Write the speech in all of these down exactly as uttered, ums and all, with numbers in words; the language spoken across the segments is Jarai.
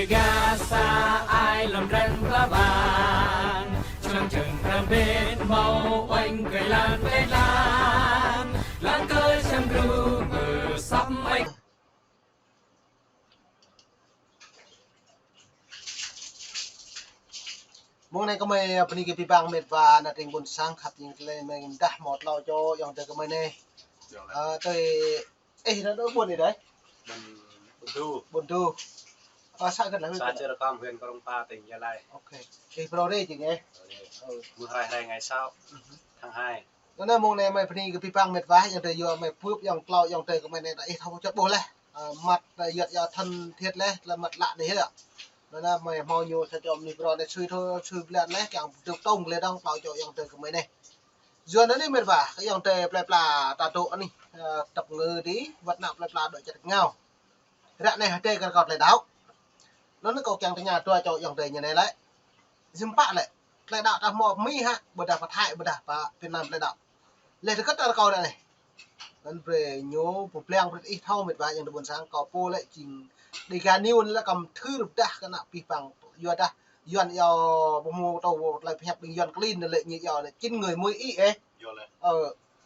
Gah sa ai lŏm dran pla bang, čơlăng čơng pram pet hmâo uêñ kơi lan pet lan, lăng kơi čăm gru mơ săp mai. Mông anai gơmơi bơni kơ abih bang met wa ană tring ƀôn sang khăp jing tơlơi mơ̆ng dah hmâo tlâo čô ayŏng adơi gơmơi anai. Ơ, tui ih ană dŏ ƀuôn ih đơi? Ƀuôn, Ƀuôn Du. Ƀuôn Du. Ơ, xã Cư Rơkăm, huyện Krông Pa, tỉnh Gia Lai. Ok. Ih phrâo rai jing ih? Phrâo rai. Ơ. Mơ̆ng hrơi, hrơi ngày sáu, tháng hai. Anŭn mông anai gơmơi bơni kơ abih bang met wa, ayŏng adơi yua gơmơi bưp ayŏng tlâo ayŏng adơi gơmơi anai ta ih thâo čŏt ƀuh laih. Ơ, măt, ơ, yua, yua thân thiệt laih, tơlơi măt lă anai yơh. Anŭn mơi hmâo ñu sa čô mơnuih phrâo anai sui thâo, sui blan laih, kiăng dŏ tŏng glaĭ dơ̆ng tlâo čô ayŏng adơi gơmơi anai. Yua anŭn anai met wa, kơ ayŏng adơi plơi pla ta dŏ anai, ơ, tăp ngơ dih, wơ̆t ană plơi pla dŏ čar ngao. Ră anai hơdai kơ rơkâo tơlơi đaŏ. Anŭn kâo kiăng tơña dua čô ayŏng adơi ñu anai lĕ. Hiư̆m pă lĕ, tơlơi đaŏ ta hmâo pơ Mi hă, ƀôdah pơ Thái, ƀôdah pơ Việt Nam tơlơi đaŏ. Lĕ tơkăt ta rơkâo ră anai. Anŭn brơi ñu pơblang brơi ih thâo met wa ayŏng adơi ƀôn sang kâo pô lĕ jing Dega News anŭn lĕ kăm thưr pơdah kơ ană abih bang yua dah Yuan yua pơhmu tơ tơlơi pơhiăp ƀing Yuan klin anŭn lĕ ñu yua lĕ chín người mười ị ê. Yua lĕ. Ơ,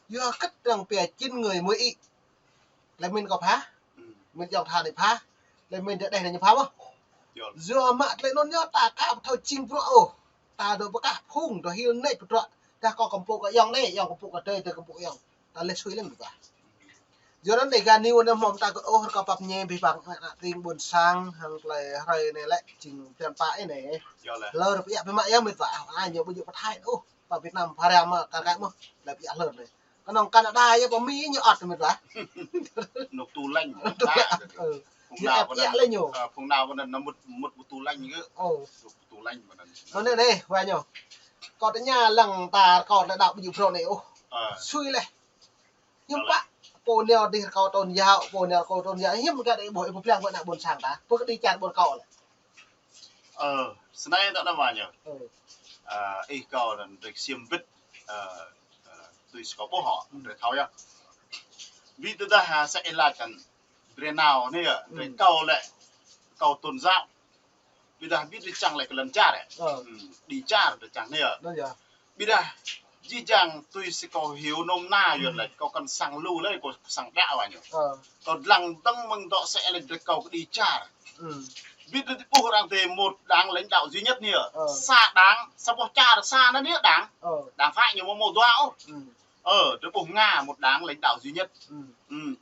yua kơ̆t arăng pia chín người mười ị. Lĕ min kâo pha. Min ayŏng tha anai pha. Lĕ min dêh anai ñu pha mơ̆n. Yua mă tơlơi anŭn yơh ta aka ƀu thâo jing bruă ôh. Ta dŏ pơkah phung dŏ hil nač pơdruă. Dah kâo kơmpŭ kơ ayŏng anai, ayŏng kơmpŭ kơ adơi, adơi kơmpŭ kơ ayŏng. Ta lĕ sui lăng ƀu pă. Yua anŭn Dega News anai hmâo ta kơ ôh rơkâo pap ñe abih bang ană tring ƀôn sang hăng tơlơi hrơi anai lĕ jing blan pă anai. Yua lĕ. Lơ rơp ia ƀu mă yơh met wa. Ai ñu ƀu djơ̆ pơ Thái ôh. Pơ Việt Nam pha ram mă kar kaĭ mơ̆n. Lĕ pia lơ anai. Kơnơ̆ng Canada yơh pơ Mi ñu ăt met wa. Nŏk tu lanh. Nŏk tu lanh. Ơ. Phung nao pơ anŭn. Ơ, phung nao pơ anŭn, nao mŭt, mŭt ƀu tu lanh gơ̆. Ơ. Ƀu tu lanh pơ anŭn. Anŭn anai, wa ñu. Kâo tơña lăng ta rơkâo tơlơi đaŏ ƀu djơ̆ phrâo anai ôh. Ơ. Sui lĕ. Hiư̆m pă, pô nao dih rơkâo tôn giáo, pô nao rơkâo tôn giáo, hiư̆m gah đih ƀuh ih pơblang ƀơi ană ƀôn sang ta, pơ kơđi čar ƀôn kâo lĕ. Ơ, snei tŏ anŭn wa ñu. Ơ. Ơ, ih kâo anŭn drơi ksiêm bĭt, ơ, ơ, tui si kâo ƀuh hŏ, drơi thâo yơh. Ƀu tơdah, ơ, sa ih laĭ kăn drơi nao anai yơh, drơi kâo lĕ, kâo tôn giáo. Ƀiădah ƀu djơ̆ čang lĕ kơ lŏn čar ê. Ơ. Hm, kơđi čar djơ̆ čang anai ơ. Anŭn yơh. Ƀiădah jih jang tui si kâo hyu nôm na yua lĕ kâo kăn sang lu lĕ kâo sang đaŏ wa ñu. Ơ. Kâo lăng dơ̆ng mơ̆ng dŏ sĕ lĕ drơi kâo kơđi čar. Hm. Ƀiădah ƀuh arăng tơ một đảng lãnh đạo duy nhất anai ơ. Ơ. Sa đảng, sa boh čar, sa anai anai đảng. Ơ. Đảng phái ñu mơ̆ mơ̆ dua ôh. Hm. Ơ, drơi ƀuh Nga một đảng lãnh đạo duy nhất. Hm. Hm.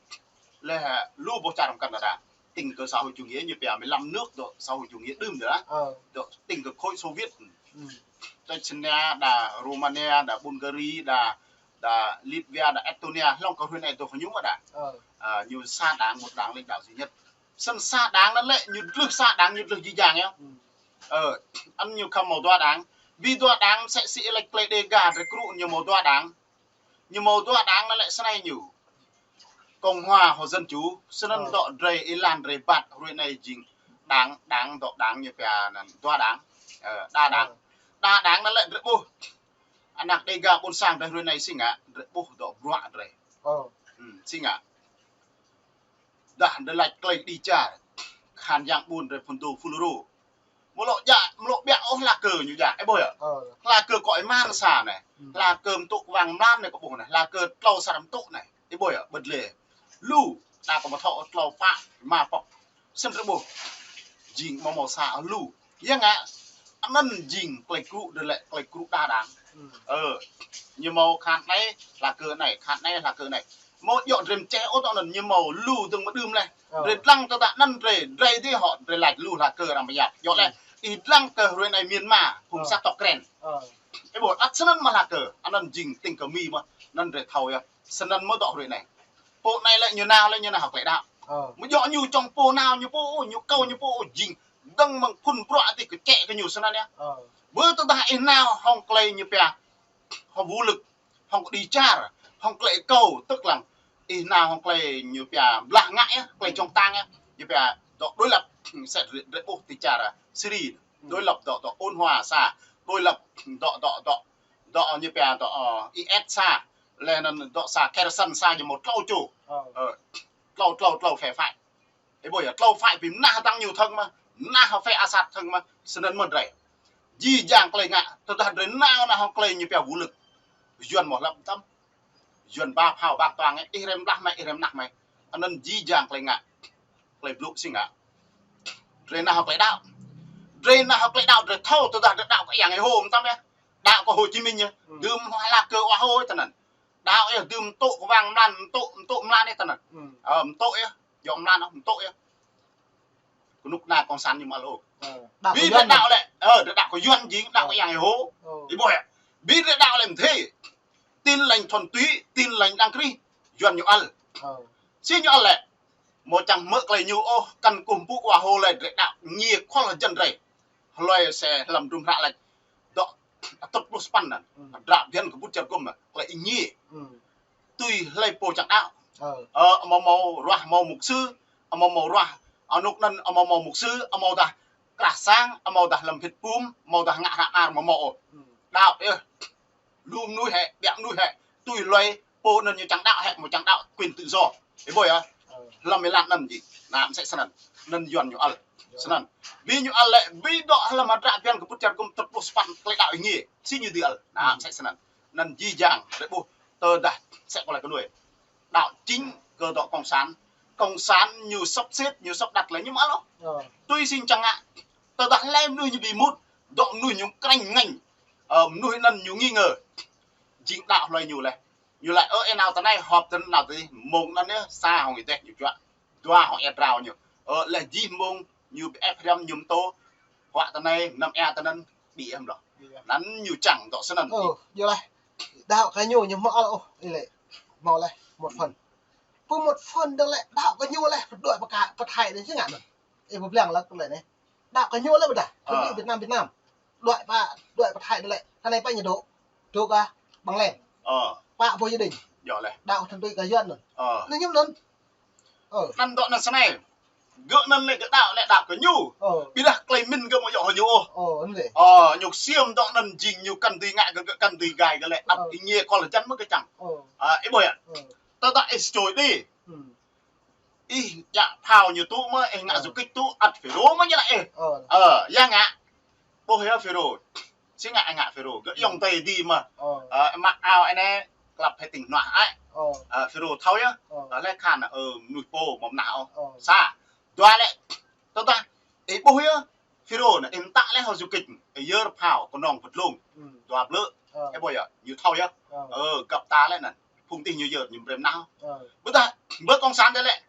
Lĕ lu boh čar mơkăn đa đa. Tỉnh kơ xã hội chủ nghĩa ñu pia mười lăm nước dŏ xã hội chủ nghĩa đưm dơ̆. Ơ. Dŏ tỉnh kơ khối Xô Viết. Hm. Chechnya, đa Romania, đa Bulgaria, đa, đa Latvia, đa Estonia, hlŏng kơ hrơi anai dŏ kơ ñu mơ̆ đa. Ơ. Ơ, ñu sa đảng, một đảng lãnh đạo duy nhất. Snăn sa đảng anŭn lĕ, ñu dlưh sa đảng, ñu dlưh jih jang yơh. Hm. Ơ, anŭn ñu khăm hmâo dua đảng. Ƀu dua đảng sĕ si lĕ tơlơi Dega drơi krŭ ñu hmâo dua đảng. Ñu hmâo dua đảng anŭn lĕ snei ñu. Cộng hòa hoặc dân chủ, snăn dŏ drơi êlan drơi ƀat hrơi anai jing đảng, đảng dŏ đảng ñu pia anŭn dua đảng. Ơ, đa đảng. Đa đảng anŭn lĕ drơi ƀuh. Ană Dega ƀôn sang drơi hrơi anai si ngă, drơi ƀuh dŏ bruă drơi. Ơ. Hm, si ngă. Dah drơi laĭ tơlơi kơđi čar. Khăn yang ƀuôn drơi phŭn dô Fulro. Mơ̆ lŏ djă, mơ̆ lŏ ƀiă ôh hla kơ ñu djă, ih ƀuh yơh. Ơ. Hla kơ kơ êman sa anai. Hm. Hla kơ mơtŭ kơwang mlan anai kơ ƀuh anai. Hla kơ tlâo asar mơtŭ anai. Ih ƀuh yơh, ƀơ̆t lĕ. Lu, đa kơ mơtŏ tlâo pă, rơma pŏk. Snăn drơi ƀuh. Jing mơ̆ hmâo sa lu. Yua ngă, anŭn jing tơlơi krŭ drơi lĕ, tơlơi krŭ đa đảng. Hm. Ơ, ñu hmâo khăn anai, hla kơ anai, khăn anai, hla kơ anai. Mơ̆ djŏ drơi mơčeh ôh tŏ anŭn ñu hmâo lu dơ̆ng mơ̆ đưm lĕ. Ơ. Drơi lăng tơdah anŭn drơi, drơi dih hŏ, drơi laĭ lu hla kơ arăng pơyap. Djŏ lĕ, ih lăng kơ hrơi anai Myanmar, phung sat tŏk kren. Ơ. Ih ƀuh, ăt snăn mơ̆ hla kơ, anŭn jing tỉnh kơ Mi mơ̆, anŭn drơi thâo yơh. Snăn mơ̆ dŏ hrơi anai. Pô anai lĕ ñu nao lĕ ñu nao hŏng tơlơi đaŏ. Ơ. Mơ̆ djŏ ñu čŏng pô nao ñu pô, ñu kâo ñu pô, jing dơ̆ng mơ̆ng phŭn bruă ti kơčĕ kơ ñu snăn yơh. Ơ. Ƀơ tơdah ih nao hŏng tơlơi ñu pia, hŏng vũ lực, hŏng kơđi čar, hŏng tơlơi kâo, tức là ih nao hŏng tơlơi ñu pia blah ngă yơh, tơlơi čŏng tang yơh, ñu pia dŏ đối lập, sĕ drơi ƀuh ti čar Syria, đối lập dŏ, dŏ ôn hòa sa, đối lập dŏ, dŏ, dŏ, dŏ ñu pia dŏ, ơ, I S sa, lĕ anŭn dŏ sa Kherson sa ñu hmâo tlâo čô. Ơ. Ơ, tlâo, tlâo, tlâo phe phái. Ih ƀuh yơh, tlâo phái ƀing mơnah tăng ñu thơ̆ng mơ̆. Nao hăng phe asat thơ̆ng mơ̆, snăn mơ̆n drei. Jih jang klei ngă, tơdah drei nao nao hăng klei ñu pia vũ lực. Yuan mơ̆ hlăp tăm. Yuan ba phao bak tuang, ih rem lah mă, ih rem nah mă. Anăn jih jang klei ngă. Klei blŭ si ngă. Drei nao hăng klei đăo. Drei nao hăng klei đăo, drei thâo tơdah drei đăo kơ Yang Yêhô mơtam yơh. Đăo kơ Hồ Chí Minh yơh. Dŭm hla kơ wa hôi tơnăn. Đăo yơh, dŭm mtŭ kơ wang mlan, mtŭ, mtŭ mlan yơh tơnăn. Ơ, mtŭ yơh. Yŏ mlan ôh, mtŭ yơh. Kơnuk kơna cộng sản ñu mă lô. Ơ, đăo kơ Yuan. Bi drei đăo lĕ, ơ, drei đăo kơ Yuan jing, đăo kơ Yang Yêhô. Ơ. Ih ƀuh yơh. Bi drei đăo lĕ mdê. Tin Lành thuần túy, Tin Lành đấng Christ, Yuan ñu ăl. Ơ. Si ñu ăl lĕ. Mâo čang hmư̆ klei ñu ôh, kăn kơkuh pơpŭ kơ wa hôi lĕ drei đăo êngiê khul hơjăn drei. Hlơi sĕ hlăm hơdrôm hră lač. Dŏ atŭt pluh sapăn anăn. Hơdră phiăn kơ ƀut čar gŭm, klei êngiê. Tui hlei pô čang đăo. Ơ, amâo mâo ruah mâo mục sư, amâo mâo ruah anôk anăn, amâo mâo mục sư, amâodah krah sang, amâodah hlăm phĭt pum, amâodah ngă hră mơar amâo mâo ôh. Đăo yơh. Lu mnuih hĕ, ƀiă mnuih hĕ, tui hlei pô anăn ñu čang đăo hĕ, mâo čang đăo quyền tự do. Ih ƀuh yơh. Hlăm êlan anăn jing. Nă, msĕ snăn. Anăn Yuan ñu ăl. Snăn. Bi ñu ăl lĕ, bi dŏ hlăm hơdră phiăn kơ ƀut čar gŭm atŭt pluh sapăn klei đăo êngiê. Si ñu dưi ăl. Nă, msĕ snăn. Anăn jih jang, drei ƀuh, tơdah msĕ kơ lĕ kơ nuê. Đăo chính kơ dŏ cộng sản. Cộng sản ñu sắp xếp, ñu sắp đặt lĕ ñu mă lô. Tui si čang ngă. Tơdah hlei mnuih ñu bi mŭt, dŏ mnuih ñu krĕng ngêng. Ơ, mnuih anăn ñu nghi ngờ. Jing đăo hlơi ñu lĕ. Ñu lač, ơ, ih nao tơ anei, họp tơ anăn nao tơ anei, mông anăn yơh, sa hŏng ih deh ñu juă, dua hŏng ia drao ñu. Ơ, leh jih mông ñu bi ĕp hriăm ñu mtô, huă tơ anei, năm ia tơ anăn, bi ĕp hloh. Anăn ñu čang dŏ snăn. Ơ, yơh leh. Đăo kơ ñu, ñu mâo ăl ôh, ih lĕ. Mâo leh, một phần. Pơ một phần dơ̆ng lĕ, đăo kơ ñu leh, pơđuaĭ pơka, pơthai dơ̆ng si ngă anăn. Ih pơblang leh tơlơi anei. Đăo kơ ñu lĕ ƀiădah. Ơ. Thôn Việt Nam, Việt Nam. Đuaĭ pă, đuaĭ pơthai lĕ. Tơ anei pă ñu dŏ. Dŏ kơ Bằng Leng. Ơ. Pă pô gia đình. Yơh leh. Đăo thôn Tây kơ Yuan anăn. Ơ. Anăn ñu anăn. Ơ. Anăn dŏ anăn snei. Gơ̆ anăn lĕ gơ̆ đăo lĕ đăo kơ ñu. Ơ. Ƀiădah klei mĭn gơ̆ mâo yŏ hŏ ñu ôh. Ơ, anăn lĕ. Ơ, ñu ksiêm dŏ anăn jing ñu kăn dưi ngă gơ̆, gơ̆ kăn dưi gai gơ̆ lĕ. Ăt ơ. Êngiê khul hơjăn mơ̆ kơ čang. Ơ. Ơ, ih ƀuh yơh. Ơ. Tơdah ih čôi đĭ. Ih djă phao ñu tŭ mơ̆, ih ngă du kích tŭ, ăt Phêrô mơ̆ ñu laĭ ih. Ơ, ya ngă. Ƀuh yơh Phêrô. Si ngă ih ngă Phêrô. Gơ̆ yŏng tơi di mơ̆. Ơ, mă ao anei, klăp hĕ tĭng hnuă ai. Ơ, Phêrô thâo yơh. Ơ, leh khan, ơ, mnuih pô mơ̆ mơnah ôh. Sa. Dua lĕ. Tơdah ih ƀuh yơh. Phêrô anăn, ih mtă leh hŏ du kích, ih yơr phao, kơnong pơdlông. Dua blư̆. Ơ. Ih ƀuh yơh, ñu thâo yơh. Ơ. Ơ, găp ta leh anăn. Phung tih ñu yơr, ñu brem nah. Ơ. Ƀiădah, ƀơi cộng sản dih lĕ.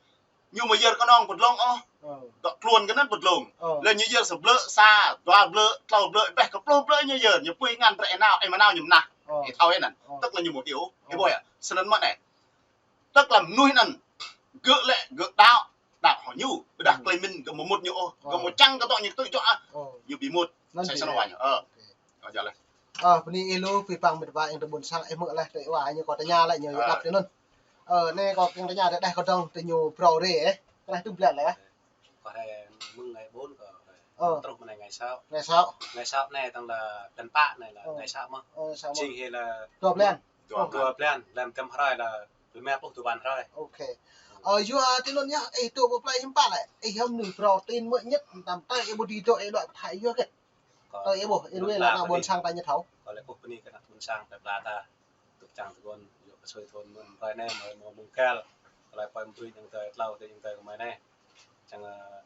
Ñu mâo yơr kơnong pơdlông ôh. Ơ. Dŏ tluôn kơ anăn pơdlông. Ơ. Leh ñu yơr sa blư̆, sa, dua blư̆, tlâo blư̆, ƀĕ kơ pluh blư̆ ñu yơr, ñu pui ngăn brơi ih nao, ih mâo nao ñu mơnah. Ơ. Ih thâo anăn. Ơ. Tức là ñu mâo điêu. Ơ. Ih ƀuh yơh, snăn mơ̆ anei. Tức là mnuih anăn, gơ̆ lĕ, gơ̆ đăo, đăo hŏ ñu, ƀiădah klei mĭn gơ̆ mâo mŭt ñu ôh, gơ̆ mâo čang kơ dŏ ñu tŭ čŏ ah. Ñu bi mŭt, sa snăn wa ñu. Ơ. Ơ, bơni ih lu, pơpă mĭt wa ƀing tơ ƀuôn sang, ih mơ̆ leh, tơ wa ñu kơ tơña leh, ñu yap tơ anăn. Ơ, anei kơ kiăng tơña tơ đeh kơ dŏng, tơ ñu phrâo rê, ơ. Tơlơi tŭ blan leh. Kơ rê mơ̆ng ngày bốn kơ, truh mơ̆ng anei ngày sáu. Ngày sáu. Ngày sáu anei tăng là blan pă anei là ngày sáu mơ̆n. Ơ, sáu mơ̆n. Jing hĭ là dua blan. Dua blan, lăm tơm hrơi là rơma pluh dua blan hrơi. Ok. Ơ, yua tơ anăn yơh, ih tŭ pơplai hiư̆m pă lĕ. Ih hăm nư phrâo tin mơ̆ ñĕt, tam tơ ih ƀu dưi dŏ ih đuaĭ pơthai yua kĕt. Tơ ih ƀuh, ih ruai leh ană ƀuôn sang ta ñu thâo. Kơ lĕ ƀuh bơni kơ ană ƀuôn sang ta pla ta. Tŭk čang tơguan, yua kơ sui thun mơ̆n hrơi anei, mơ̆ mơ̆ng kăl. Kơ lĕ pơm tui ñu tơ tlâo, tơ ñu tơ kơ mơi anei. Čang, ơ,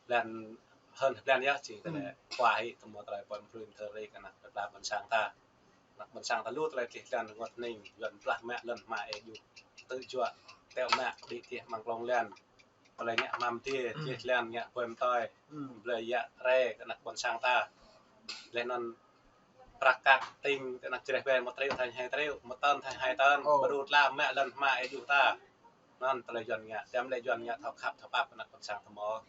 blan, hơn blan yơh, jing tơlơi khua hĭ, tơma tơlơi pơm brơi tơlơi kơ ană pla ƀuôn sang ta. Ană ƀuôn sang ta lu tơlơi tih blan rơngot ning, Yuan plah mă lŏn hma ê djuh. Tŭ juă, teo mă, đĭ tih mơ̆ng klông blan. Tơlơi ngă măm tih, tih blan ngă pơm tơi. Blơi yă rê kơ ană ƀuôn sang ta. Leh anăn prăk kăk tĭng, tơ anăp čreh ƀe, mơ̆ triu thâo hai triu, mơ̆ tơn thâo hai tơn, ơ, ƀrô tla mă lŏn hma ê djuh ta. Anăn tơlơi Yuan ngă, tơm lĕ Yuan ngă thâo khăp, thâo pap kơ ană ƀuôn sang ta mơ̆.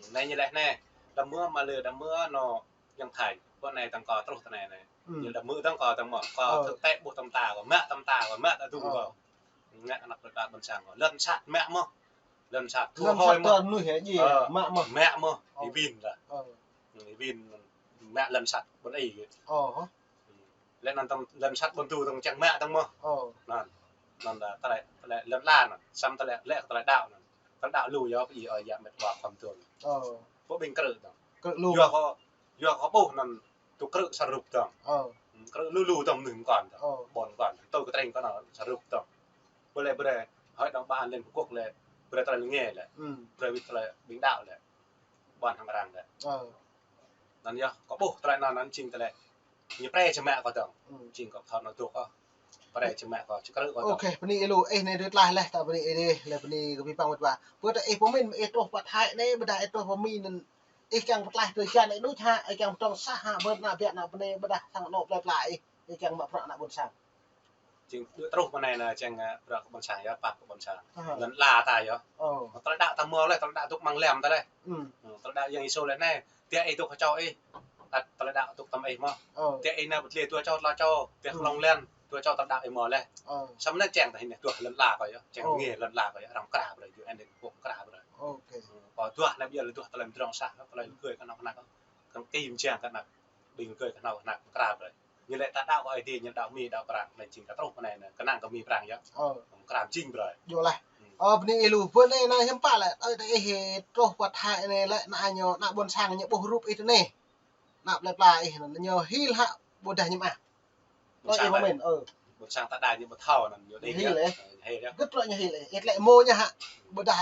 Anei ñu leh anei, đăm mơ̆ mă lĕ, đăm mơ̆ nô yang thai, ƀuh anei tăng kơ truh tơ anei anei. Ñu đăm mơ̆ tăng kơ tăng mơ̆, kơ thực tế ƀuh tơm ta, kơ mă tơm ta, kơ mă ta dŭng kơ. Ngă kơ ană ƀuôn sang, lŏn sat mă mơ̆. Lŏn sat thu hôi mơ̆. Lŏn sat mnuih hă, ơ, mă mơ̆. Mă mơ̆, ơ, ih ƀing lah. Ơ. Ih ƀing mă lŏn sat ƀuôn ih. Ơ. Leh anăn tơm lŏn sat ƀuôn tu tơm čang mă tơm mơ̆. Ơ. Anăn. Anăn lah tơlơi, tơlơi lŏn la anăn. Săm tơlơi, lĕ tơlơi đăo anăn. Tơlơi đăo lu yơh, ih ơi yă mĕt wa khŏm tuôm. Ơ. Pơ ƀing krư̆ dong. Krư̆ lu. Yua kơ, yua kơ ƀuh anŭn tŭ krư̆ sa rup dong. Ơ. Krư̆ lu lu dong mơnuih mơkŏn dong. Ơ. Ƀôn mơkŏn. Tui kơtring kơ anŭn sa rup dong. Ƀu lĕ brơi hơi dong ƀan lên pơkŭk lĕ, brơi tơlơi lơnge lĕ. Brơi wĭt tơlơi ƀing đaŏ lĕ. Ƀôn hăng arăng lĕ. Ơ. Anŭn yơh, kơ ƀuh tơlơi anŭn anŭn jing tơlơi. Ñu pre čơmă kơ dong. Jing kơ thâo anŭn dŏ kơ. Pre čơmă kơ, čơkrư̆ kơ dong. Ôkê, bơni ih lu, ih anai dui tlaih leh, ta bơni ih dih, leh bơni kơ abih bang wơ̆t wa. Pơ ta ih pơmĭn, ih truh pơ Thái anai, ƀôdah ih truh pơ Mi anŭn. Ih kiăng pơtlaih tui čan ih đôč hă, ih kiăng pơdrŏng sah hă, ƀơi ană biă ană bơnai, ƀôdah sang anŏ plơi pla ih, ih kiăng mă bruă ană ƀôn sang. Jing dŏ truh pơ anai anŭn, jing, ơ, bruă kơ ƀôn sang yơh, pap kơ ƀôn sang. Lŏn ala ta yơh. Tơlơi đaŏ ta mơ̆ leh, tơlơi đaŏ dŏ amăng lăm ta leh. Tơlơi đaŏ Yang Yêsu leh anai, tơdah ih dŏ kơ čô ih, ăt tơlơi đaŏ dŏ tơm ih mơ̆n. Tơdah ih nao pơtlaih dua čô tơlơi čô, tơdah hlŏng lăn, dua čô tơlơi đaŏ ih mơ̆ leh. Samơ̆ anai jing tơlơi anai duah lŏn ala kơ yơh, jing ngeh lŏn ala kơ yơh, arăng kra brơi, yơh anai kơ kra brơi. Ôkê. Kơ duah anai biă leh duah tơlơi pơdrŏng sah, tơlơi gơ̆ kơnơ̆ng kơnăk, kơnơ̆ng kim jang kơnăk, ƀing gơ̆ kơnơ̆ng kơnăk kra brơi. Ñu lĕ ta đaŏ kơ Ơi Adai, ñu đaŏ Mi, đaŏ Prăng, anai jing ta truh pơ anai anŭn, kơnang kơ Mi Prăng yơh. Kra jing brơi. Yơh leh. Ơ, bơni ih lu, bơ anai anŭn hiư̆m pă lĕ, ơi, ta ih truh pơ Thái anai lĕ, ană ñu, ană ƀôn sang ñu ƀuh rup ih tơ anai. Ană plơi pla ih anŭn, ñu hil hă, ƀôdah ñu mơak. Ƀôn sang ta đa ñu ƀu thâo anŭn, ñu hil ih. Hil ih. Gĭt lĕ ñu hil ih. Ih lĕ mơ̆ ñu hă, ƀôdah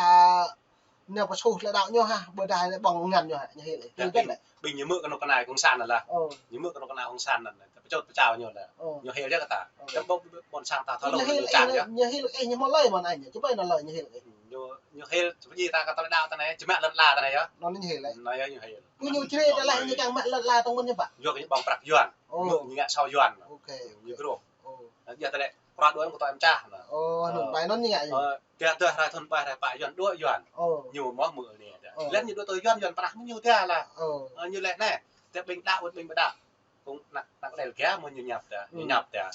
ñu pơsuh tơlơi đaŏ ñu hă, ƀôdah ñu ƀơ̆ng ngăn ñu hă, ñu hil ih. Hil gĭt lĕ. Ƀing ñu mơ̆ kơnuk kơna cộng sản anŭn lah. Ñu mơ̆ kơnuk kơna cộng sản anŭn, pơčut pơčao ñu lah. Ñu hil yơh kơ ta. Tơdah ƀôn sang ta thâo lu ñu hil ih, ñu hil ih ñu mơ̆ lơi mơ̆n anai, čơpơi anŭn lơi ñu hil ih. Ñu, ñu hil, čơpơi ta kơ tơlơi đaŏ ta anai, čơmă lŏn ala ta anai yơh. Anŭn ñu hil ih. Anai yơh ñu hil. Ñu čơrê ta leh ñu kiăng mă lŏn ala tơ̆ng mơ̆n ñu pă. Yua kơ ñu ƀơ̆ng prăk Yuan. Ñu, ñu ngă sâu Yuan. Ôkê. Ñu gru. Yua tơlơi, prăk Yuan kơ tơlơi mơčah anŭn. Ơ, anŭn ƀai anŭn ñu ngă ñu. Ơ, tơdah rai thun ƀai rai pă Yuan, dua Yuan. Ñu mơ̆ mơ̆ anai. Leh ñu dua tui Yuan, Yuan pơnah ñu tơdah lah. Ơ, ñu leh anai. Tơdah ƀing đaŏ, ƀing ƀu đaŏ. Kơ ană, ană Đêga mơ̆ ñu ñăp tơdah, ñu ñăp tơdah.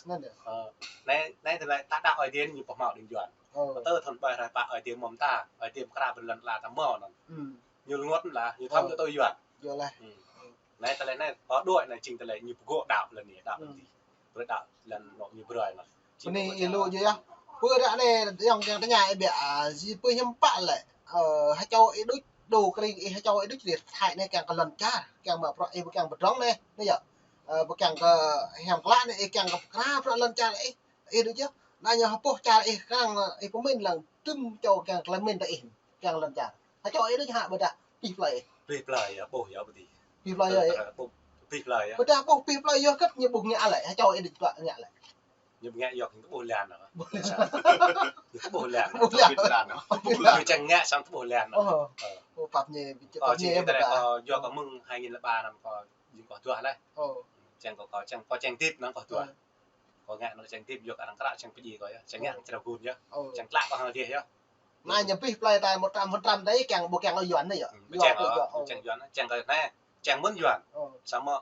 Anai, anai tơlơi ta đaŏ Ơi Adai ñu pơhmâo ƀing Yuan. Pơtơ thun ƀai rai pă Ơi Adai mơ̆ ta, Ơi Adai kra brơi lŏn ala ta mơ̆ anŭn. Ñu rơngot lah, ñu thâo ñu tui Yuan. Yơh leh. Anai tơlơi anai, kơ dŏ anai jing tơlơi ñu pơgŏ đaŏ lŏn anai, đaŏ lŏn anai. Brơi đaŏ lŏn anŏ ñu brơi anŭn. Bơni ih lu yơh. Pơ ră anai, yŏng kiăng tơña ih biă, ơ, či pơ hiư̆m pă lĕ. Ơ, hơčâo ih đôč, dŏ kơring ih hơčâo ih đôč rai Thái anai kiăng kơ lŏn čar, kiăng mă bruă ih ƀu kiăng pơdrŏng anai, anai yơh. Ơ, ƀu kiăng kơ hiam klă anai, ih kiăng kơ pơkra bruă lŏn čar ih. Ih đôč yơh. Anai ñu hơpŏh čar ih kiăng, ih pơmĭn lăng tơm čô kiăng tơlơi mĭn ta ih. Kiăng lŏn čar. Hơčâo ih đôč hă ƀôdah pĭ plơi ih. Pĭ plơi yơh, ƀuh yơh ƀu dih. Pĭ plơi yơh. Pĭ plơi yơh. Ƀôdah ƀuh pĭ plơi yơh kơ̆t ñu ƀuh ngă lĕ, hơčâo ih đôč ƀă ngă lĕ. Ñu ngă yơh ñu ƀuh lăn anŭn. Ƀuh lăn. Ñu ƀuh lăn. Ƀuh lăn. Ƀuh lăn. Ñu čang ngă samơ̆ ƀuh lăn anŭn. Ơ. Ơ, pap ñu, pap ñu ƀuh lăn. Kơ yua kơ mơ̆ng hai nghìn lẻ ba anŭn kơ jing kơ duah leh. Ơ. Čang kơ, kơ čang, kơ čang tip anŭn kơ duah. Ơ. Kơ ngă anŭn čang tip yua kơ arăng kră čang pơdjai kơ yơh. Čang ngă čang rơgun yơh. Ơ. Čang klă kơ hăng dih yơh. Anai ñu pĭ plơi ta một trăm phần trăm ta ih kiăng ƀu kiăng ôh Yuan anai yơh. Čang, ơ, čang Yuan, čang kơ anai, čang mơ̆n Yuan. Samơ̆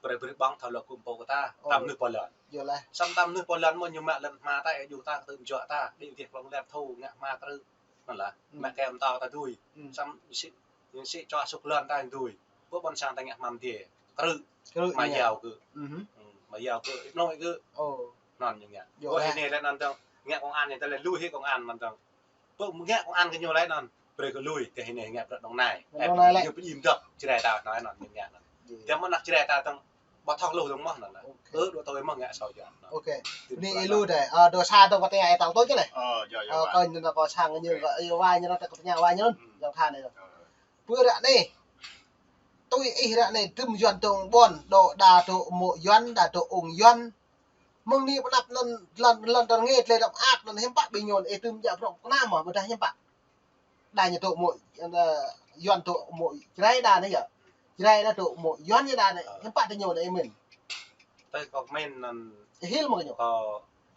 brơi brơi ƀơ̆ng thâo lŏ kŭm pô kơ ta, tam mơnuih pô lŏn. Yơh leh. Samơ̆ tam mơnuih pô lŏn mơ̆ ñu mă lŏn hma ta, ih djru ta, kơtư̆ mơjŏ ta, đĭ dih klŏng lem thu ngă hma krư̆. Anŭn lah, mă kem ta ta dưi. Samơ̆ ñu sĭ, ñu sĭ čuă sŭk lŏn ta dưi. Pơ ƀôn sang ta ngă hma mơdê. Krư̆. Krư̆, hma yao kơ. Hma yao kơ, ih mlŏng ih kơ. Anŭn ñu ngă. Ơ, hơnai lĕ anŭn dong, ngă công an ñu tơlơi lui hĭ công an mơ̆n dong. Pơ ngă công an kơ ñu lĕ anŭn, brơi kơ lui, tơdah hơnai ngă bruă Đồng Nai. Đồng Nai lĕ. Ñu pơjing dŏ, Jrai ta anŭn, anŭn ñu ngă anŭn. Tơdah mơ̆ ană Jrai ta dong, ƀu thâo lu dong mơ̆ anŭn. Ơ, dŏ tui mơ̆ ngă sâu jang. Ôkê. Anai ih lu dih, ơ, dŏ sa dong kơ tơña ih tal tui čih leh. Ơ, yơh, yơh. Ơ, kơ anŭn kơ sang ñu, kơ ih wa ñu, kơ tơña wa ñu anŭn, yang tha anai. Pơ ră anai. Tui ih ră anai, tơm Yuan dong ƀôn, dŏ đa dŏ mơ̆ Yuan, đa dŏ ung Yuan. Mơ̆ng anai pơ anăp lŏn, lŏn, lŏn tơnge tơlơi đăm ak lŏn hiư̆m pă ƀing ñu ih tơm djă bruă kơnam mơ̆ ƀôdah hiư̆m pă. Đa ñu dŏ mơ̆, ơ, Yuan dŏ mơ̆ Jrai đa anai yơh. Jrai đa dŏ mơ̆ Yuan ñu đa anai, hiư̆m pă tơ ñu anai ih mĭn. Tơ kơ mĭn anŭn. Ih hil mơ̆ kơ ñu. Kơ,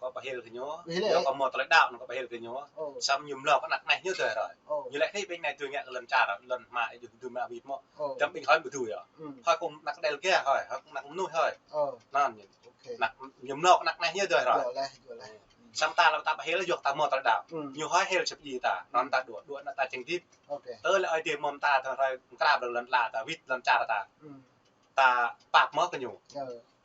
kơ pơhil kơ ñu. Ih hil yơh. Kơ mơ̆ tơlơi đaŏ anŭn kơ pơhil kơ ñu. Ơ. Samơ̆ ñu mlŏ kơ anăk anai ñu tơrai. Ơ. Ñu lĕ anai ƀing anai tui ngă kơ lŏn čar, lŏn hma ih djru tơm mă wĭt mơ̆. Ơ. Tơm ƀing hơi ƀu dưi yơh. Hơi kơ anăk Đêga hơi, hơi kơ anăk mơnuih hơi. Ơ. Anŭn ñu. Ôkê. Anăk, ñu mlŏ kơ anăk anai ñu tơrai. Yơh leh, yơh leh. Samơ̆ ta lăm ta pơhil yơh ta mơ̆ tơlơi đaŏ. Ñu hơi hil čăp ji ta, anŭn ta dŏ, dŏ anăk ta čang tip. Ôkê. Tơlơi Ơi Adai mơ̆ ta tơrai kra brơi lŏn ala ta, wĭt lŏn čar ta. Ta pap mơ̆ kơ ñu.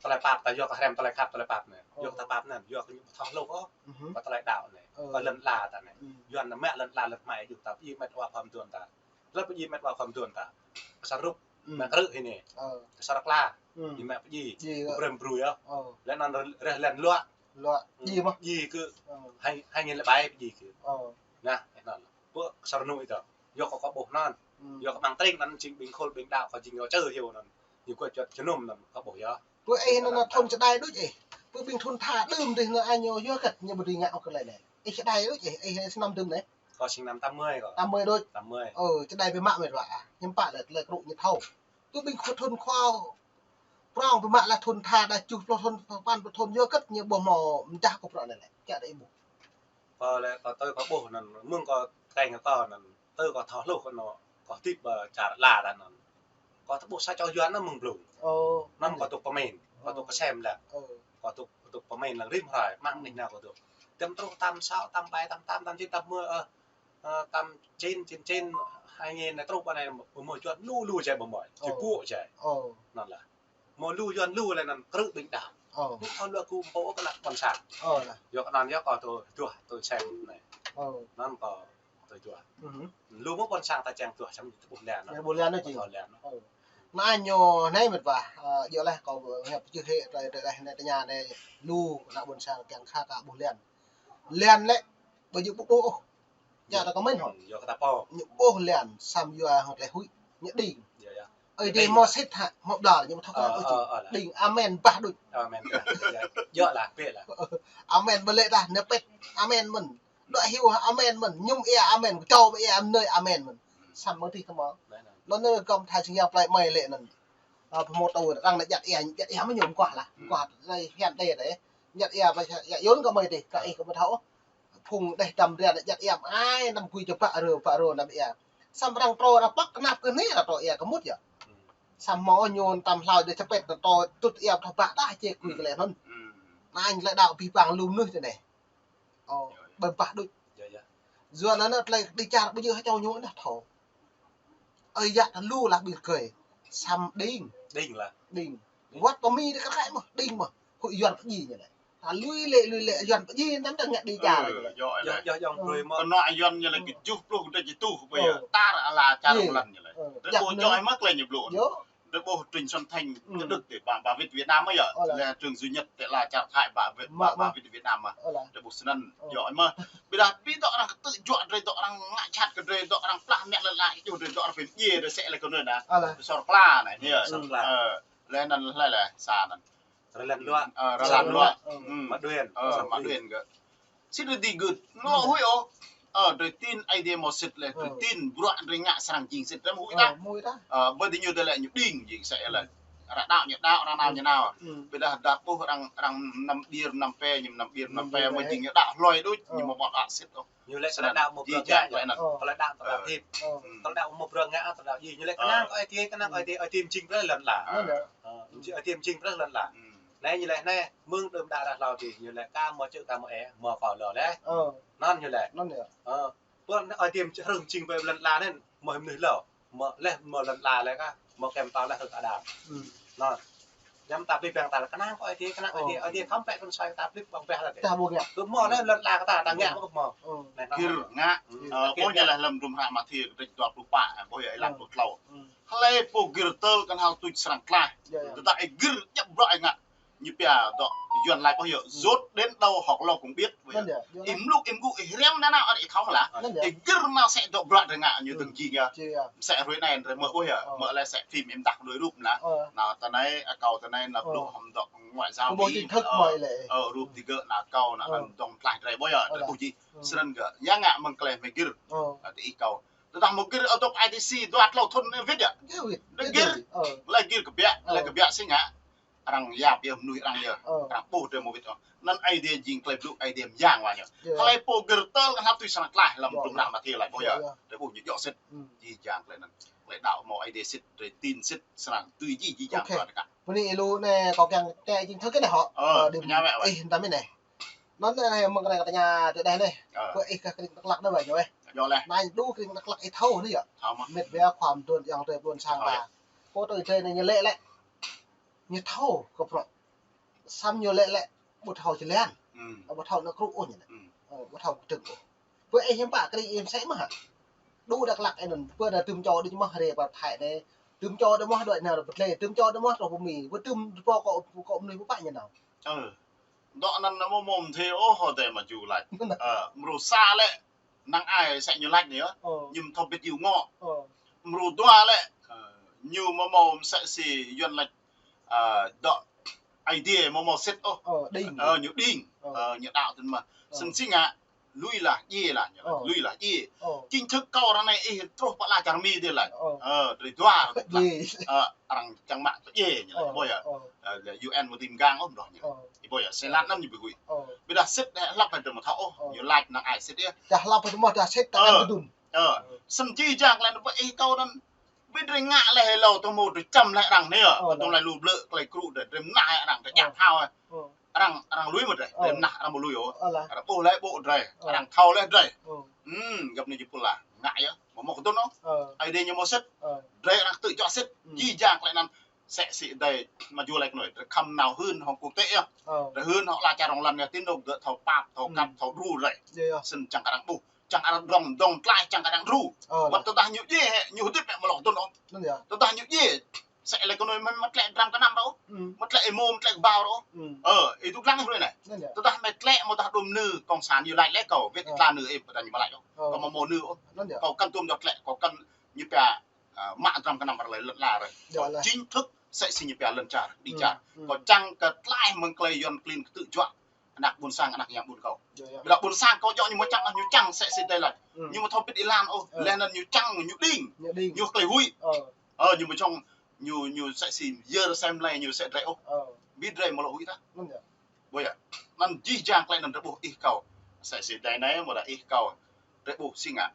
Tơlơi pap ta yua kơ hrăm tơlơi khăp tơlơi pap anai. Yua kơ ta pap anai, yua kơ ñu ƀu thâo hluh ôh. Kơ tơlơi đaŏ anai. Kơ lŏn ala ta anai. Yuan anai mă lŏn ala lŏn hma ih djru ta pơjing met wa khŏm duôn ta. Lĕ pơjing met wa khŏm duôn ta. Sa rup, hmm, mă krư̆ hĭ anai. Ơ. Sa rơkla. Hmm. Ñu mă pơjing. Pơjing, ơ. Brem brui yơh. Ơ. Lĕ anŭn rơlen luă. Luă. Hmm. Pơjing mơ̆? Pơjing kơ. Ơ. Hai, hai nghìn lẻ bảy pơjing kơ. Ơ. Nah, anŭn. Pơ sa rơnŭk ih tơ. Yua kơ kâo ƀuh anŭn. Hmm. Yua kơ amăng tring anŭn jing ƀing khul ƀing đaŏ kâo jing yua čơ hyu anŭn. Ñu kơ čuăt jơnum anŭn kâo ƀuh yơh. Pơ ih anŭn thun čơđai đôč ih. Pơ ƀing thun tha đưm dih anŭn añô yua kơ ñu ƀu dưi ngă ôh kơ lĕ anai. Ih čơđai đôč ih, ih sơnăm đưm anai. Kâo sing năm tám mươi kâo. Tám mươi đôč. Tám mươi. Ơ, čơđai ƀu mă mĕt wa ah. Hiư̆m pă lĕ tơlơi krŭ ñu thâo. Tui ƀing khua thun khua prong ƀu mă lĕ thun tha đa tơjuh pluh thun, sapăn pluh thun yua kơ ñu ƀu hmâo mơdah kơ bruă anai lĕ. Kiăng đa ih ƀuh. Kâo lĕ kâo tui kâo ƀuh anŭn, mơ̆ng kâo tơkeng kơ kâo anŭn, tui kâo thâo hluh kơ anŭn, kâo hơdip ƀơi čar ala ta anŭn. Kâo tơ ƀuh sa čô Yuan anŭn mơ̆ng blung. Ơ. Anŭn kâo tŭk pơmĭn, kâo tŭk kơsem lĕ. Ơ. Kâo tŭk, kâo tŭk pơmĭn lăng rĭm hrơi, mơ̆ng anai nao kâo tŭk. Tơm truh tám sáu, tám bảy, tám tám, tám chín, tám mười, ơ, ơ, tám chín, chín chín, hai nghìn anai truh ƀơi anai, ƀu hmâo Yuan lu lu jai ƀu hmâo, či ƀuh jai. Ơ. Anŭn lah. Hmâo lu Yuan lu lĕ anŭn krư̆ ƀing đaŏ. Ơ. Ƀu thâo lu kơ pô kơ lăk ƀôn sang. Ơ lah. Yua kơ anŭn yơh kâo tui, tui, tui sem anai. Ơ. Anŭn kâo tui tui. Lu mơ̆ ƀôn sang ta čang tui sem tơ ƀuh lĕ anŭn. Ƀuh lĕ anŭn či. Ƀuh lĕ anŭn. Ơ. Anai ñu anai mĕt wa, ơ, yua lĕ kâo hiăp pơjing hĭ tơlơi, tơlơi anai tơña anai lu ană ƀôn sang kiăng khă kơ ƀuh lĕ. Lĕ lĕ, ƀu djơ̆ ƀuh ôh. Yua ta kơ mĭn hŏ. Yua kơ ta pô. Ñu ƀuh lĕ, săm yua hŏ tơlơi huĭ, ñu đing. Yua, yua. Ơi Adai hmâo sĭt hă, hmâo ƀlŏr, ñu thâo kơ ôh či. Đing, amen bah đôč. Amen bah. Yua, yua lah, pĕ lah. Amen ƀu lĕ tah, ñu pĕt, amen mơ̆n. Đuaĭ hyu, amen mơ̆n. Mơñum ia, amen. Kơčâo ia, mơnơi, amen mơ̆n. Săm mơ̆ tih tơmơ̆. Lŏn anai gơ̆m tha sing yang plei mơi lĕ anŭn. Ơ, pơhmut tơ arăng anai jăt ia, jăt ia mơñum kuah lah. Kuah, lĕ hian tê tê. Jăt ia, ba, ia yun kơ mơi tih, kơ ih kơ mơi thâo. Phung đeh dăm ria anai jăt ia, ai, năm kui čơpă rơ, pă rơ năm ia. Săm arăng trô arăng păk, kơnăp kơ anai arăng trô ia kơ mŭt yơh. Săm hmâo ñu tam hlâo dêh čơpĕt anŭn trô tŭt ia thâo pă tah či kui kơ lĕ anŭn. Anŭn lĕ đaŏ pih pang lu mơnuih tơ anai. Ơ, ƀơ̆m pah đôč. Yua anŭn tơlơi đĭ čar ƀu djơ̆ hă čô ñu anŭn thâo. Ơi yă ta lu lah ƀing rơgơi. Săm đing. Đing lah. Đing. Wăt pơ Mi đa kơ kăi mơ̆, đing mơ̆. Huĭ Yuan pơjing ñu lĕ. Ta lui lĕ, lui lĕ Yuan pơjing, tăm tăm ngă đĭ čar. Ơ, yua lĕ. Yua, yua, yua, brơi mơ̆. Kơnơ̆ng Yuan ñu lĕ kơjuh pluh kơ tơjuh, ƀơi tah ala čar mơlan ñu lĕ. Ơ. Tơlơi ƀu djơ̆ mơ̆ tơlơi ñu blŭ. Yua. Tơlơi ƀuh Trịnh Xuân Thanh, tơdơ̆k tơ ba, ba wĭt Việt Nam mơ̆ yơh. Ơ lah. Lĕ Trương Duy Nhất tơlơi ala čar Thái ba wĭt, ba, ba wĭt Việt Nam mơ̆. Ơ lah. Tơlơi ƀuh snăn, yua mơ̆. Ƀiădah ƀiădah dŏ arăng kơtư̆ juă drơi, dŏ arăng ngă jhat kơ drơi, dŏ arăng plah mă lĕ lah, djơ̆ drơi dŏ arăng pơm djai drơi sĕ lĕ kơ anŭn anai. Ơ lah. Sor kla anai, yơh. Sor kla. Ơ, lĕ anŭn lĕ lĕ sa anŭn. Rơlen luă. Ơ, rơlen luă. Mă đuên. Ơ, mă đuên kơ. Sĭt drơi đĭ gưt. Nô huĭ ôh. Ơ, drơi tin Aê Diê hmâo sĭt lĕ, drơi tin bruă drơi ngă srăng jing sĭt, drơi mơ̆ huĭ tah. Ơ, huĭ tah. Ơ, ƀơi tơ ñu tơlơi ñu đing jing sĕ lĕ. Arăng đaŏ ñu đaŏ, arăng nao ñu nao. Ƀiădah dah ƀuh arăng, arăng năm ƀir năm pe, ñu năm ƀir năm pe, mơ̆ jing ñu đaŏ hloi đôč, ñu mơ̆ ƀu đaŏ sĭt ôh. Ñu lĕ tơlơi đaŏ mơ̆ bruă ngă, tơlơi đaŏ tơlơi hip. Tơlơi đaŏ mơ̆ bruă ngă, tơlơi đaŏ djai. Ñu lĕ kơnang kơ Aê Diê, kơnang kơ Aê Diê, Aê Diê mơjing brơi lŏn ala. Ơ, Aê Diê mơjing brơi lŏn ala. Anai ñu lĕ anai, mơ̆ng đưm đă ră hlâo dih, ñu lĕ ka mơ̆ čư̆ ka mơ̆ ê, mơ̆ kâo lŏ lĕ. Ơ. Anŭn ñu lĕ. Anŭn yơh. Ơ. Pơ Aê Diê hrŏm mơjing brơi lŏn ala anai, mơ̆ hĭ mơnuih lŏ. Mơ̆ lĕ mơ̆ lŏn ala lĕ ka, mơ̆ kem ta lĕ hơ̆k Adam. Anŭn. Ñăm ta pơplih ƀing ta lĕ kơnang kơ Aê Diê, kơnang kơ Aê Diê, Aê Diê khŏm pĕ kơ mơnuih ta pơplih ƀơ̆ng ƀeh lĕ. Ta ƀu ngă. Kơ mơ̆ lĕ lŏn ala kơ ta, ta ngă mơ̆ kơ mơ̆. Gir ngă. Ơ, ƀuh ñu lĕ lăm hră Mathiơ kơdrêč dua pluh pă, ƀuh yơh ih lăng pluh klâo. Hlơi pô gir tơl kơnhal tuč srăng tlaih. Tơdah ih gir djŏp bruă ih ngă. Ñu pia dŏ Yuan laĭ ƀuh yơh, dốt đến đâu họp lô cũng biết. Ih mluk, ih mgŭ, ih hriăm nanao ăt ih thâo lah. Ih gir nao sĕ dŏ bruă drơi ngă ñu tơ̆ng jing yơh. Sĕ hrơi anai drơi mơ̆ ƀuh yơh. Mơ̆ lĕ sĕ phim ih mơdah đôi rup lah. Nao tơ anai, akâo tơ anai nao blŭ hăm dŏ ngoại giao Mi. Ơ, rup digơ̆ nao akâo nao anŭn dŏng tlaih drơi ƀuh yơh. Drơi ƀuh jih. Snăn gơ̆. Yang ngă mơ̆ng tơlơi hmei gir. Tơ ih akâo. Tơdah mơ̆ gir ơ dŏ I D C dua tlâo thŭn wĭt yơh. Gir. Lĕ gir kơ biă, lĕ kơ biă si ngă. Arăng yap yơh, mơnuih arăng yơh. Arăng ƀuh drơi mơ̆ wĭt ôh. Anŭn Aê Diê jing tơlơi blŭ Aê Diê mơyang wa ñu. Hlơi pô gir tơl kơnhal tuč srăng tlaih lăm tum rah Mathiơ laĭ ƀuh yơh. Drơi ƀuh ñu djŏ sĭt. Jih jang tơlơi anŭn. Tơlơi đaŏ mơ̆ Aê Diê sĭt, drơi tin sĭt, srăng tui jih jih jang tơlơi kơ. Bơni ih lu anai kâo kiăng tĕ jing thâo kơ anai hŏ. Ơ, ih ntăm anai. Anŭn anai mơ̆ng anai kâo tơña tơ đeh anai. Kơ ih kơ krĭng Dak Lak anai ƀă ñu ih. Anai đu krĭng Dak Lak ih thâo anai yơh. Mĕt wa khua mơdôn yang tơ ƀôn sang ta. Pô tơ ih tơ anai ñu lĕ lĕ. Ñu thâo kơ bruă. Săm ñu lĕ lĕ ƀu thâo jơlan. Ƀu thâo nao krŭ ôh ñu lĕ. Ƀu thâo kơdơ̆ng ôh. Pơ ih hiư̆m pă krĭng ih mơsĕ mơ̆ hă. Đu Dak Lak ih anŭn pơ anai tơm čô đôč mơ̆ rê pơ Thái anai. Tơm čô đơmah đuaĭ nao pơtlĕ, tơm čô đơmah truh pơ Mi, wơ̆t tơm pô kơ, kơ mơnuih pơpă ñu nao. Ơ. Dŏ anŭn mơ̆ mơ̆ mơ̆ thê ôh, hơdai mă ju laĭ. Ơ, mrô sa lĕ, năng ai sĕ ñu laĭ anai yơh. Ơ. Ñu mơ̆ thâo ƀiă ñu ngŏ. Ơ. Mrô dua lĕ, ơ, ñu mơ̆ mơ̆ sĕ si Yuan laĭ, ơ, dŏ Aê Diê mơ̆ mơ̆ sĭt ôh. Ơ, đing. Ơ, ñu đing. Ơ. Ơ, ñu đaŏ tơ̆n mơ̆. Ơ. Sĭt si ngă, lui lah, djai lah, ñu laĭ. Ơ. Lui lah, djai. Ơ. Chính thức kâo ră anai ih truh pơ ala čar Mi dih laĭ. Ơ. Ơ, drơi dua. Djai. Ơ, arăng čang mă tơ djai ñu laĭ. Ơ. Ƀuh yơh. Ơ. Ơ, lĕ U N mơ̆ tơm gang ôh, mơ̆ ñu. Ơ. Ih ƀuh yơh, sĕ lăn anŭn ñu ƀu huĭ. Ơ. Ƀiădah sĭt đe hlăp hơdră mơ̆ thâo ôh, ơ, ñu laĭ năng ai sĭt yơh. Dah hlăp hơdră mơ̆ dah sĭt ta, ơ, kăn tơdun. Ơ. Ơ. Sĭt či jang klĕ anŭn pơ ih kâo anŭn. Ƀiădah drơi ngă lĕ hlâo tơ mơ̆ drơi čăm lĕ arăng anai yơh. Ơ, kơ tơ̆ng lĕ lu blơ̆ klei kru drơi, drơi mơnah arăng, drơi djăp hao. Ơ. Arăng, arăng lui mơ̆ drơi, ơ, drơi mơnah arăng ƀu lui ôh. Ơ lah. Arăng ƀuh lĕ ƀô̆ drơi, ơ, arăng thâo lĕ drơi. Ơ. Hmm, găp anai jơpul lah. Ngă yơh, mơ̆ mơ̆ kơ tơ̆ng ôh. Ơ. Aê Diê ñu mơ̆ sĭt. Ơ. Drơi arăng tơčô sĭt. Hmm. Či jang klĕ anŭn sĕ si đe mă ju laĭ kơ anai. Drơi khŏm nao hưn hŏng quốc tế yơh. Ơ. Drơi hưn hŏng ala čar rŏng lăn yơh, tơ̆ng dŏ thâo pap, thâo kăp, ơ, thâo đru drơi. Yơh, yơh. Sĭt čang kơ arăng ƀuh. Čang arăng drŏng, drŏng tlaih čang kơ arăng đru. Ơ, wơ̆t lah. Tơdah ñu djai, ñu hơdip mă lŏ tơ̆ng ôh. Anŭn yơh. Tơdah ñu djai, sĕ lĕ kơ anai mă, mă tlĕ dram kơnăm rŏ. Hmm. Mă tlĕ êmô, mă tlĕ kơbao rŏ. Hmm. Ơ, ih dŏ lăng hrơi anai. Anŭn yơh. Tơdah mă tlĕ mơ̆ dah đôm nư cộng sản ñu laĭ lĕ kâo, wơ̆t, ơ, tla nư ih ƀu dah ñu mă laĭ ôh. Ơ. Kâo mơ̆ mơ̆ nư ôh. Anŭn yơh. Kâo kăn tơ̆ng dŏ tlĕ, kâo kăn ñu pia, ơ, mă dram kơnăm ră lĕ lŏn ala ră. Yơh lah. Chính thức sĕ si ñu pia lŏn čar, đĭ, hmm, čar. Hmm. Kâo čang kơ tlaih mơ̆ng klei Yuan klin kơ tơčô. Ană ƀôn sang, ană yang ƀôn kâo. Yơh, yơh. Ƀiădah ƀôn sang kâo djơ̆ ñu mơ̆ čang, ñu čang sĕ si đe laĭ. Hmm. Ñu mơ̆ thâo pĭt êlan ôh, ơ, leh anŭn ñu čang, ñu đing. Ñu đing. Ñu klei huĭ. Ơ. Ơ, ñu mơ̆ čang, ñu, ñu sĕ si yơr sem lĕ ñu sĕ drơi ôh. Ơ. Ƀiădah drơi mơ̆ lŏ huĭ tah. Anŭn yơh. Ƀuh yơh. Anŭn či jang klĕ anŭn drơi ƀuh ih kâo. Sĕ si đe anai mơ̆ dah ih kâo. Drơi ƀuh si ngă.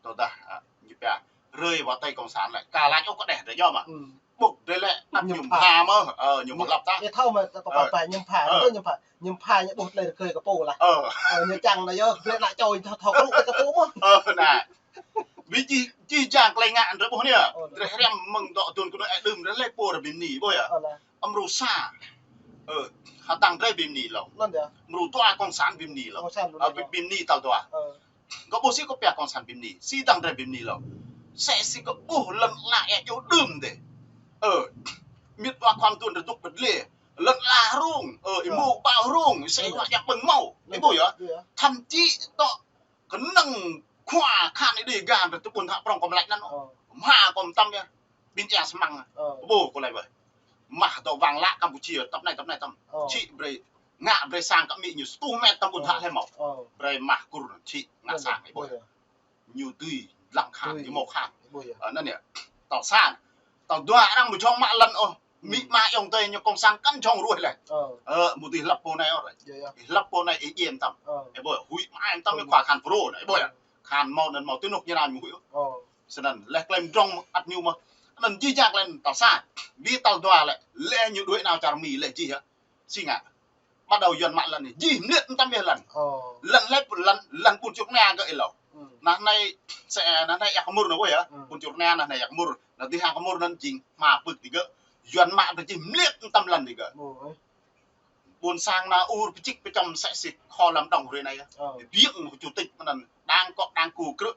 Tơdah, ơ, ñu pia hrơi wa tơi cộng sản lĕ. Kơ laĭ ôh kơ đeh, drơi yơh mơ̆. Hmm. Ƀuh drơi lĕ, ăt ñu, ñu pha, pha mơ̆, ơ, ñu mơ̆ hlăp tah. Ñu thâo mơ̆, tơ pă, ơ, pă, ñu pha, ơ, ñu pha, ñu pha, ñu ƀuh tơlơi rơkơi kơ pô lah. Ơ. Ơ, ñu čang anai yơh, drơi ană čô, thâo, thâo kru kơ pô mơ̆. Ơ, anai. Ƀiădah či, či jang klĕ ngă drơi ƀuh anai. Ơ, lah. Drơi hriăm mơ̆ng dŏ tơ̆ng kơ anai, ơ, đưm drơi lĕ pô ră ƀing ni, ƀuh yơh. Ơ, lah. Mrô sa. Ơ, hơdang drơi ƀing ni lŏ. Anŭn yơh. Mrô dua cộng sản ƀing ni lŏ. Cộng sản ƀing ni lŏ. Ơ, ƀing ni tal dua. Ơ. Kâo ƀuh si kâo pia cộng sản ƀing ni, si hơdang drơi ƀing ni lŏ. Sĕ si kâo ƀuh lŏn ala ĕh djơ̆ đưm dêh. Ơ, mĭt wa khua tơ̆ng drơi dŏ pơdlê. Lŏn ala hrŏng, ơ, ih, ơ, mơ̆ ƀă hrŏng, sĕ, ơ, wa yang ƀơ̆ng mâo. Ih ƀuh yơh. Yơh. Thậm chí dŏ kơnơ̆ng khua khan ih đĭ gah drơi tơ ƀôn thă prŏng kâo mă laĭ anŭn. Ơ. Mă kâo mơtam yơh. Ƀing ia sơmăng. Ơ. Ƀuh kâo laĭ ƀơi. Mă dŏ wang lă Campuchia, tơ̆p anai, tơ̆p anai, tơ̆m. Ơ. Či brơi, ngă brơi sang kơ amĭ ñu, sơtuh met tơ̆m ƀôn thă, ơ, lĕ mâo. Ơ. Brơi mă Kur anŭn či ngă, ơ, sang, ih ƀuh. Ơ. Ñu dưi lăng khan, dưi, ñu mâo khan. Ih ƀuh yơh. Ơ, anŭn yơh. Tal sa. Tal dua arăng ƀu jhŏng mă lŏn ôh. Amĭ, hmm, ama ayŏng adơi ñu cộng sản kăn jhŏng ruah lĕ. Ơ. Ơ, mơ̆ dưi hlăp pô anai ôh. Yơh, yơh. Ih hlăp pô anai ih djai mơtam. Ơ. Ih ƀuh, huĭ mă mơtam, ơ, ih khua khan phrâo anai, ih ƀuh yơh. Ơ. Khan mâo anŭn mâo tơnŭk ñu anai ñu huĭ ôh. Ơ. Sĭt anŭn, leh klei mdrŏng ăt ñu mơ̆. Anŭn či jang klĕ anŭn tal sa. Ƀiădah tal dua lĕ, leh ñu đuaĭ nao čar Mi lĕ či yơh. Si ngă. Bắt đầu Yuan mă lŏn anai. Jih mơliat mơtam yơh lŏn. Ơ. Lŏn lĕ lŏn, lŏn ƀun čur anai gơ̆ ih lŏ. Hmm. Nah anai sĕ, nah anai Ia Kmur anai ƀuh yơh. Hmm. Ƀun čur anai, nah anai Ia Kmur. Nah dih Ia Kmur anŭn jing hmua pưk digơ̆. Yuan mă brơi jih mơliat mơtam lŏn digơ̆. Ơ. Ƀôn sang nao ur pơčik pơčăm sĕ si khua Lâm Đồng hrơi anai yơh. Ơ. Biă chủ tịch anŭn đang kŏ đang ku krư̆.